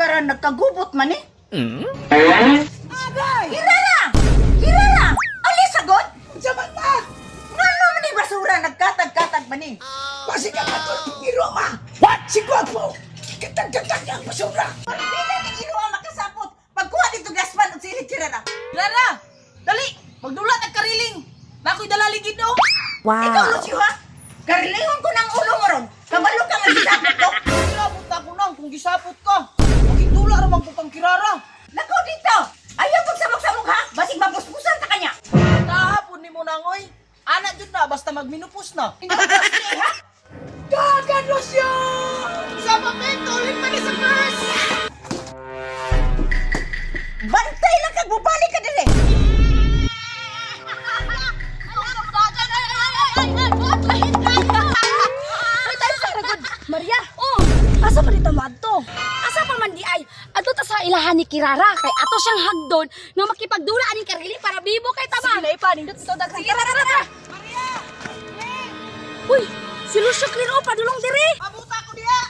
Karan nagkagubot man eh. Agay! Kirara! Kirara! Ali sagot! Unsa man ma? Ngano man ni basura nagkatag-katag man ni? Basi ka katulog ni Roma! What? Si Guapo! Katag-katag ang basura! Pila ni iro ang makasapot. Pagkuha dito gaspan og silid Kirara. Kirara! Dali! Magdulat ang kariling! Nakoy dala ligid oh! Wow. Ikaw Lucio ha? Karilingon ko ng ulo mo ron. Kabalo ka nga gisapot ko. Kilabot ako nang kung gisapot ka. Makitula ra man ko kang Kirara. Lakaw dito. Ayaw pagsamok-samok ha. Basig mapuspusan ta kanya. Kahapon ni mo nang oy. Ana jud na basta magminupos na. Hindi ha? Dagan, Lucio! Sa papel, ulit pa ni sa first! Bantay lang kag bubalik ka dire. Ay, tayo sa ragod. Maria, oh, asa pa dito madto? Asa pa man di ay? Adto ta sa ilahan ni Kirara kay ato siyang hagdon nga makipagdula aning karili para bibo kay tama. Sige, pa nindot ito daghan. Sige, tara, tara, tara. Maria! Uy, si Lucio Claro padulong dire. Pabuta ko diha!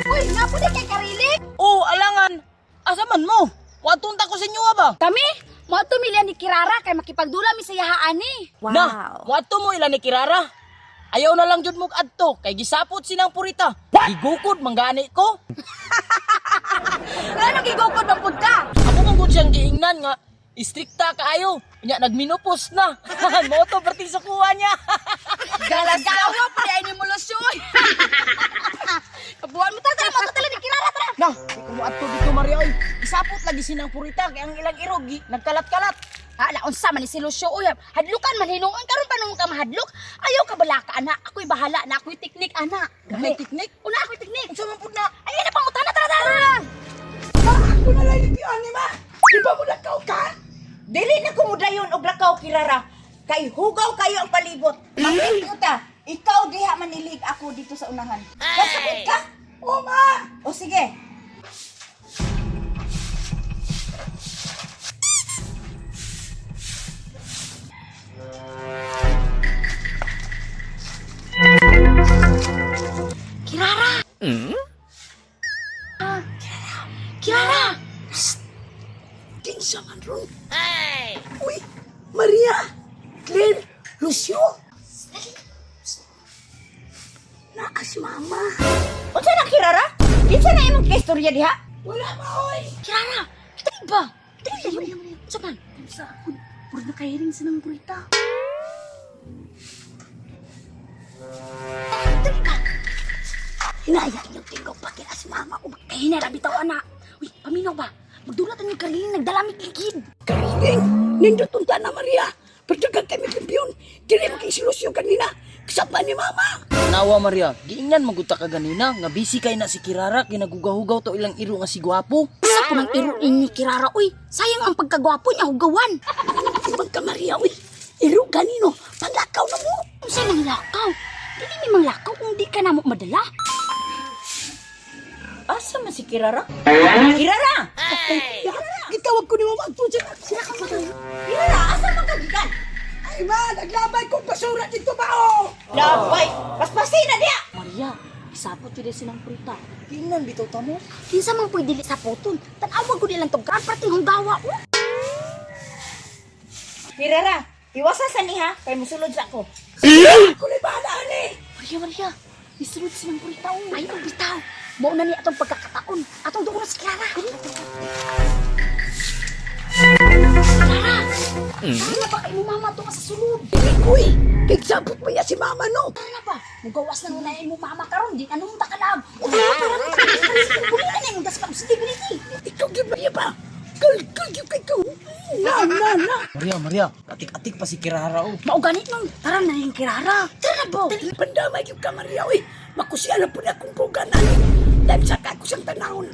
Uy, nga po di kay karili. Oh, alangan! Asa man mo? Watunta ko sa inyo ba? Kami, mo ato milya ni Kirara kay makipagdula mi sa yahaan ni. Na, moadto mo ila ni Kirara. Ayaw na lang jud mo adto kay gisapot sinang purita. Gigukod manggani ko. Ngano gigukod man pud ka? Ako man gud siyang giingnan nga istrikta kaayo. Nya nagminupos na. Moto perting sa kuha niya. Galas-gawa pa di ay ni mo Lucio. oy. Kabuhan mo tara, tara, mo ato tala ni Kirara tara. Na, di ko moadto dito Maria oy. Isapot lagi sinang purita kay ang ilang irog gi nagkalat-kalat. Ala, unsa man ni si Lucio uy. Hadlukan man hinuon karon pa nung ka mahadlok. Ayaw ka balaka ana. Ako'y bahala na ako'y teknik ana. May teknik? Una ako'y teknik. Unsa man pud na? Ay na pangutana tara tara. Ma, ako na lang yung ni ma! Di ba mo lakaw ka? Dili na kumudayon og lakaw Kirara. Kay hugaw kayo ang palibot. Mangit ta. Ikaw diha manilig ako dito sa unahan. Kasabot ka? O ma! O sige. Kirara. Kirara. Kinsa man ron? Uy! Maria! Claire! Lucio! Naa si mama. Unsa na Kirara? Kinsa na imong istorya diha? Wala ma, oy! Kirara. Dali ba? Dali ba? Unsa man? Unsa ako? Puro na kahiring sa nang purita. Dali ba? Hinayang yung tingog pa kaya si mama. O kay na bitaw ana. Uy, paminaw ba? Magdulat ang kariling nagdalamig ligid. Kariling! Nindot unta na, Maria! Perdagan kami kampiyon! Dili mo kay si Lucio kanina! Kasapa ni mama! Nawa Maria, giingnan man gud ta ka ganina nga busy kay na si Kirara kay nagugahugaw to ilang iro nga si gwapo. Sa punang iro ni Kirara, uy. Sayang ang pagkagwapo niya, hugawan. Ibang ka, Maria, uy! Iro ganino! Panglakaw na mo! Unsay nang lakaw? Dili mi manglakaw kung di ka namo madala. Asa man si Kirara? Kirara! Ya, gitawag ko ni mama ang tujan. Sila ka ba? Kirara, asa man ka gikan? Ay ma, naglabay kong basura dito ba oh? Labay, paspasin na diha. Maria, isapot yun silang purita. Giingnan bitaw ta mo. Kinsa man pwede dili sa puton. Tan-awag ko nilang tugkan, prating hunggawa. Oh. Kirara, iwasa sa niha kay musulod sa ako. Ako na bahala ani. Maria, Maria, isulod silang purita. Oh. Ay, ang bitaw. Mao na ni atong pagkakataon. Atong doon na si Clara. Clara! Tara ba kay mo mama to ka sa sulod? Dili ko eh. Kigsabot mo niya si mama no. Tara ba? Mugawas na nuna imo mama karon di anong takalab. O tara tara tara. Bumili na imong daspa sige biliti. Ikaw gyud Maria ba? Kal kal gyud kay ko. Na na na. Maria, Maria, atik-atik pa si Kirara oh. Mao ganit nung tara na rin Kirara. Tara na ba? Dili pandamay gyud ka Maria oy. Makusiya na pud akong bugan ani. Dahil sa kako siyang tanahon.